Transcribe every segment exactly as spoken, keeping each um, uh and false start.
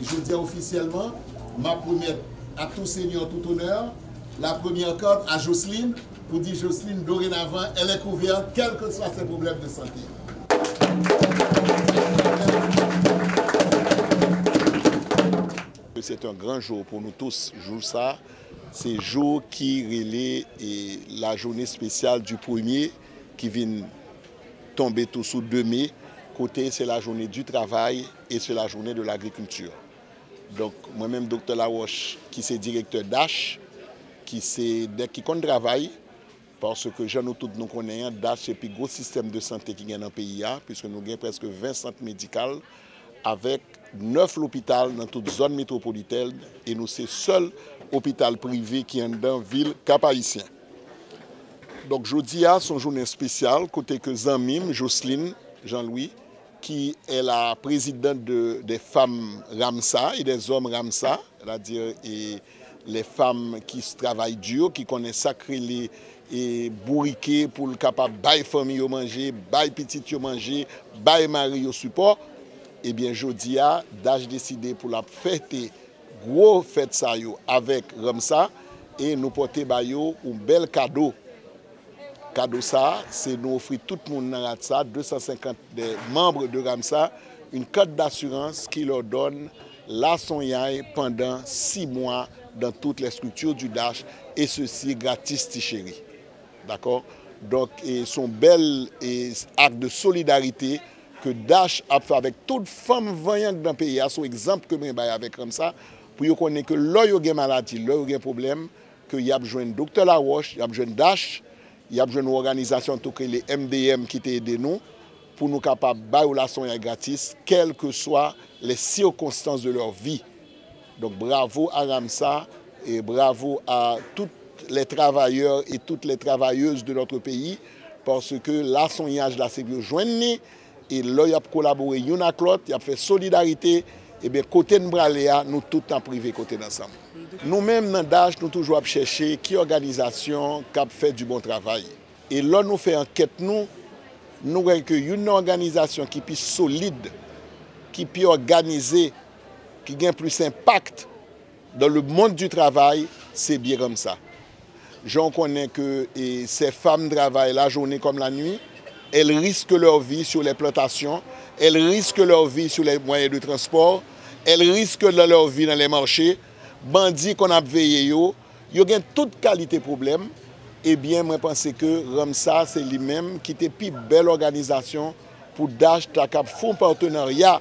Jodi a, ofisyèlman, m ap remèt à tout seigneur, tout honneur, la première carte à Jocelyne, pour dire Jocelyne, dorénavant, elle est couverte, quels que soient ses problèmes de santé. C'est un grand jour pour nous tous, jou sa, se jou ki rele, e, la journée spéciale du premier ki vin tonbe tou sou de me, kote se la journée du travail et c'est la journée de l'agriculture. Donk, mwen menm, Doktè Laroche, ki se direktè DASH, ki se nèg ki konn travay, paske jan nou tout nou konnen an, DASH se pi gwo sistèm de sante ki gen nan peyi a, piske nou gen prèske ven sant medikal, avèk nèf lopital nan tout zòn metwopolitèn, e nou se sèl opital prive ki anndan vil Kap Ayisyen. Donk, jodi a, se yon jounen espesyal, kote ke zanmi m, Jocelyne Jean-Louis, qui est la présidente de, des femmes Ramsa et des hommes Ramsa, c'est-à-dire, e, les femmes qui travaillent dur, ki konnen sa k rele, e, bourike pou l kapab bay fanmi yo manje, bay pitit yo manje, bay mari yo sipò. Ebyen, jodi a, DASH deside pou l ap fete gwo fèt sa yo avèk Ramsa, e nou pote ba yo yon bèl kado. Kado sa, se nou ofri tout moun nan Ramsa, deux cent cinquante des membres de Ramsa, une carte d'assurance qui leur donne la sonyay pandan sis mwa dans toutes les structures du DASH, et ceci gratis, ti cheri. Dakò? Donk, e, se yon bèl, e, ak de solidarite ke DASH ap fè avèk tout fanm vanyan k nan peyi a. Se yon egzanp ke mwen bay avèk Ramsa, pou yo konnen ke lè yo gen maladi, lè yo gen pwoblèm, ke y ap jwenn Doktè Laroche, y ap jwenn DASH, y ap jwenn yon òganizasyon tou k rele M D M ki te ede nou, pou nou kapab ba yo lasonyay gratis, quelles que soient les circonstances de leur vie. Donk, bravo à Ramsa, et bravo à tous les travailleurs et toutes les travailleuses de notre pays, paske lasonyaj la, se pou yo jwenn li, e lè y ap kolabore youn ak lòt, y ap fè solidarite, ebyen, kote n prale a, nou tout n ap rive kote n ansanm. Nou menm, nan DASH, nou toujou ap chèche ki òganizasyon k ap fè du bon travay. E lè nou fè ankèt nou, nou wè ke youn nan òganizasyon ki pi solid, ki pi òganize, ki gen plis enpak dans le monde du travail, se byen Ramsa. Jan w konnen ke, e, ces femmes travaillent la journée comme la nuit, elles risquent leur vie sur les plantations, elles risquent leur vie sur les moyens de transport, elles risquent leur vie dans les marchés. Bandi konn ap veye yo, yo gen tout kalite pwoblèm. Ebyen, mwen panse ke Ramsa, se li menm ki te pi bèl òganizasyon pou DASH ta kab fè yon patenarya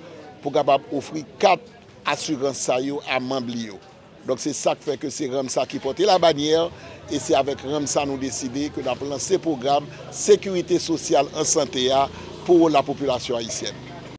pou kapab ofri kat asirans sa yo a manm li yo. Donk, se sa k fè ke se Ramsa ki pote la banyè, e se avèk Ramsa nou deside ke n ap lanse pwogram sekirite sosyal an sante a pou la popilasyon ayisyèn.